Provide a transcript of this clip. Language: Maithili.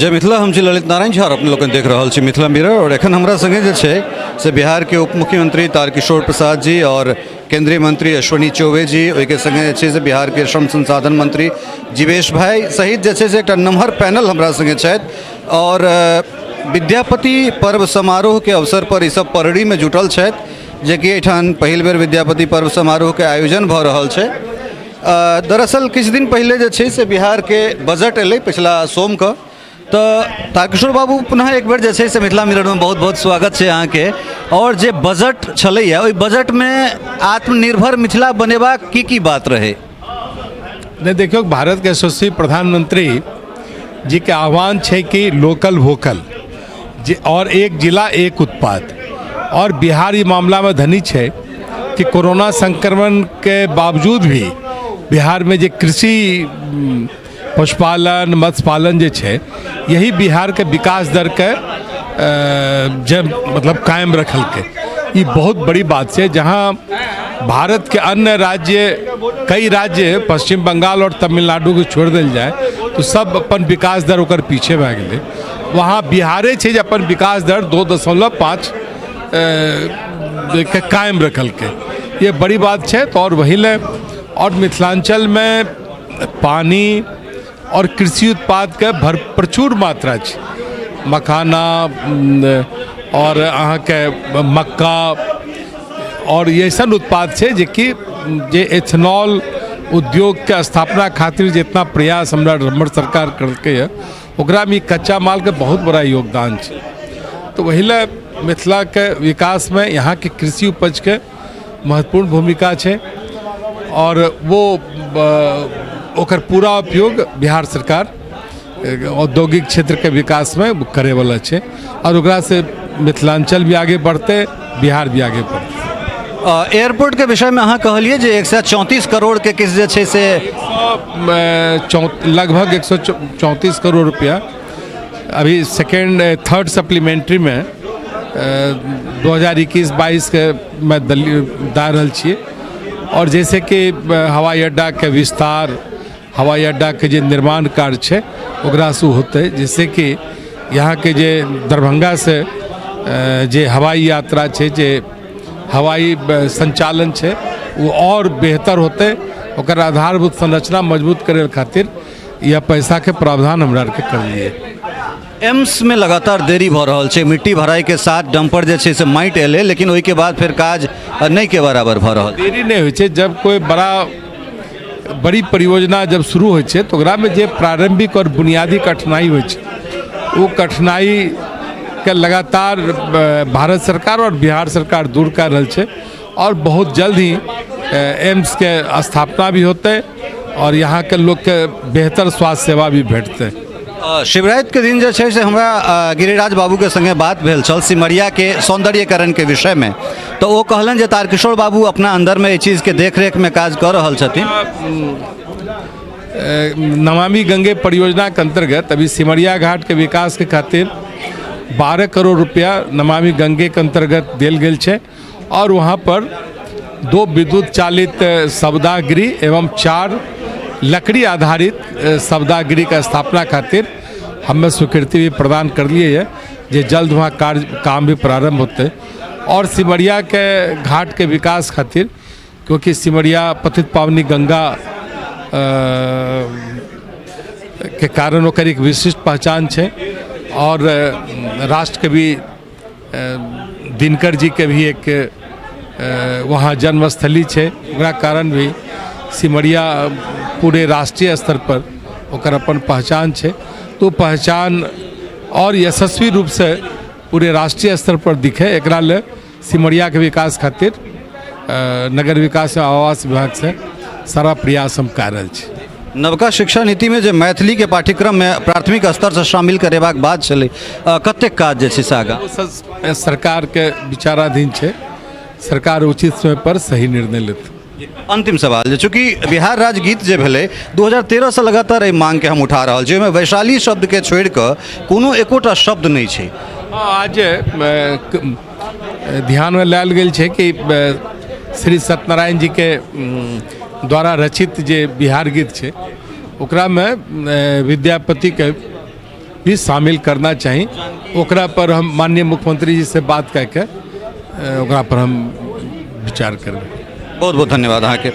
जय मिथिला। हम छी ललित नारायण झा और अपने लोकनि देख रहल छी मिथिला मिरर। और एखन हमरा संगे जे छै से बिहारके उप मुख्यमंत्री तारकिशोर प्रसाद जी और केंद्रीय मंत्री अश्विनी चौबे जी, ओहिके संगे जे छै से बिहारके श्रम संसाधन मंत्री जीवेश भाई सहित जे छै से एकटा नमहर पैनल हमरा संगे छथि। और विद्यापति पर्व समारोहके अवसर पर ई सब परड़ीमे जुटल छथि, जेकि एहिठाम पहिल बेर विद्यापति पर्व समारोहके आयोजन भऽ रहल छै। दरअसल किछु दिन पहिले जे छै से बिहारके बजट एलै पिछला सोमके, तऽ तारकिशोर बाबू पुनः एक बेर जे छै से मिथिला मिररमे बहुत बहुत स्वागत छै अहाँके। आओर जे बजट छलैए ओहि बजटमे आत्मनिर्भर मिथिला बनेबाक की की बात रहै? नहि देखियौ, भारतके यशस्वी प्रधानमंत्री जीके आह्वान छै कि लोकल वोकल जे और एक जिला एक उत्पाद, और बिहार ई मामलामे धनी छै कि कोरोना संक्रमणके बावजूद भी बिहारमे जे कृषि, पशुपालन, मत्स्य पालन जे छै, यही बिहारके विकास दरके जे मतलब कायम रखलकै। ई बहुत बड़ी बात छै। जहाँ भारतके अन्य राज्य, कई राज्य, पश्चिम बंगाल और तमिलनाडुके छोड़ि देल जाय तऽ सब अपन विकास दर ओकर पीछे भए गेलै, वहाँ बिहारे छै जे अपन विकास दर 2.5 के कायम रखलकै। ये बड़ी बात छै। तऽ आओर वही लए आओर मिथिलाञ्चलमे पानि आओर कृषि उत्पादके भर प्रचुर मात्रा छै। मखाना आओर अहाँके मक्का आओर अइसन उत्पाद छै जेकि जे एथेनॉल उद्योगके स्थापना खातिर जितना प्रयास हमरा हमर सरकार करलकै हँ, ओकरामे ई कच्चा मालके बहुत बड़ा योगदान छै। तऽ ओहि लए मिथिलाके विकासमे यहाँके कृषि उपजके महत्वपूर्ण भूमिका छै आओर वो ओकर पूरा उपयोग बिहार सरकार औद्योगिक क्षेत्रके विकासमे करैवला छै आओर ओकरासँ मिथिलाञ्चल भी आगे बढ़तै, बिहार भी आगे बढ़तै। एयरपोर्टके विषयमे अहाँ कहलियै जे 134 करोड़के किछु जे छै से लगभग 134 करोड़ रुपया अभी सेकेंड थर्ड सप्लीमेंट्रीमे 2021-22के मे दए रहल छियै। आओर जैसे कि हवाई अड्डाके विस्तार, हवाई अड्डाके जे निर्माण कार्य छै, ओकरासँ होतै, जैसे कि यहाँके जे दरभंगासँ जे हवाई यात्रा छै, जे हवाई संचालन छै, ओ आओर बेहतर होतै। ओकर आधारभूत संरचना मजबूत करै खातिर यह पैसाके प्रावधान हमरा आरके करलियै। एम्समे लगातार देरी भऽ रहल छै। मिट्टी भराइके साथ डम्पर जे छै से माटि एलै, लेकिन ओहिके बाद फेर काज नहि के बराबर भऽ रहल। देरी नहि होइ छै। जब कोइ बड़ा बड़ी परियोजना जब शुरू होइ छै तऽ ओकरामे जे प्रारम्भिक आओर बुनियादी कठिनाइ होइ छै, ओ कठिनाइके लगातार भारत सरकार आओर बिहार सरकार दूर कए रहल छै आओर बहुत जल्द ही एम्सके स्थापना भी होतै आओर यहाँके लोकके बेहतर स्वास्थ्य सेवा भी भेटतै। शिवरातिके दिन जे छै से हमरा गिरिराज बाबूके सङ्गे बात भेल छल सिमरियाके सौन्दर्यकरणके विषयमे, तऽ ओ कहलनि जे तारकिशोर बाबू अपना अन्दरमे एहि चीजके देखरेखमे काज कऽ रहल छथिन। नमामि गंगे परियोजनाके अन्तर्गत अभी सिमरिया घाटके विकासके खातिर 12 करोड़ रुपया नमामि गंगेके अन्तर्गत देल गेल छै और वहाँ पर 2 विद्युत चालित शवदाह एवं 4 लकड़ी आधारित शवदाह का स्थापना खातिर हमें स्वीकृति भी प्रदान कर लिए है, जे जल्द वहाँ कार्य काम भी प्रारंभ होते। और सिमरिया के घाट के विकास खातिर, क्योंकि सिमरिया पतित पावनी गंगा के कारण ओकर एक विशिष्ट पहचान छै और राष्ट्रकवि दिनकर जी के भी एक वहाँ जन्मस्थली छै, ओकरा कारण भी सिमरिया पूरे राष्ट्रीय स्तर पर ओकर अपन पहचान छै। तो पहचान और यशस्वी रूपसँ पूरे राष्ट्रीय स्तर पर दिखे, एकरा ले सिमरियाके विकास खातिर नगर विकास आवास विभागसँ सारा प्रयास हम कए रहल छी। नवका शिक्षा नीतिमे जे मैथिलीके पाठ्यक्रममे प्राथमिक स्तरसँ शामिल करेबाक बात छलै, कतेक काज जे छै से आगाँ? सरकारके विचाराधीन छै, सरकार उचित समय पर सही निर्णय लेत। अंतिम सवाल जे चूँकि बिहार राज्य गीत जे भेलै, 2013सँ लगातार एहि माँगके हम उठा रहल छी, ओहिमे वैशाली शब्दके छोड़ि कऽ कोनो एकोटा शब्द नहि छै। हँ, आज ध्यानमे लायल गेल छै कि श्री सत्यनारायण जीके द्वारा रचित जे बिहार गीत छै, ओकरामे विद्यापतिके भी शामिल करना चाही। ओकरा पर हम माननीय मुख्यमंत्री जी से बात कए के ओकरा पर हम विचार करबै। बहुत बहुत धन्यवाद अहाँके।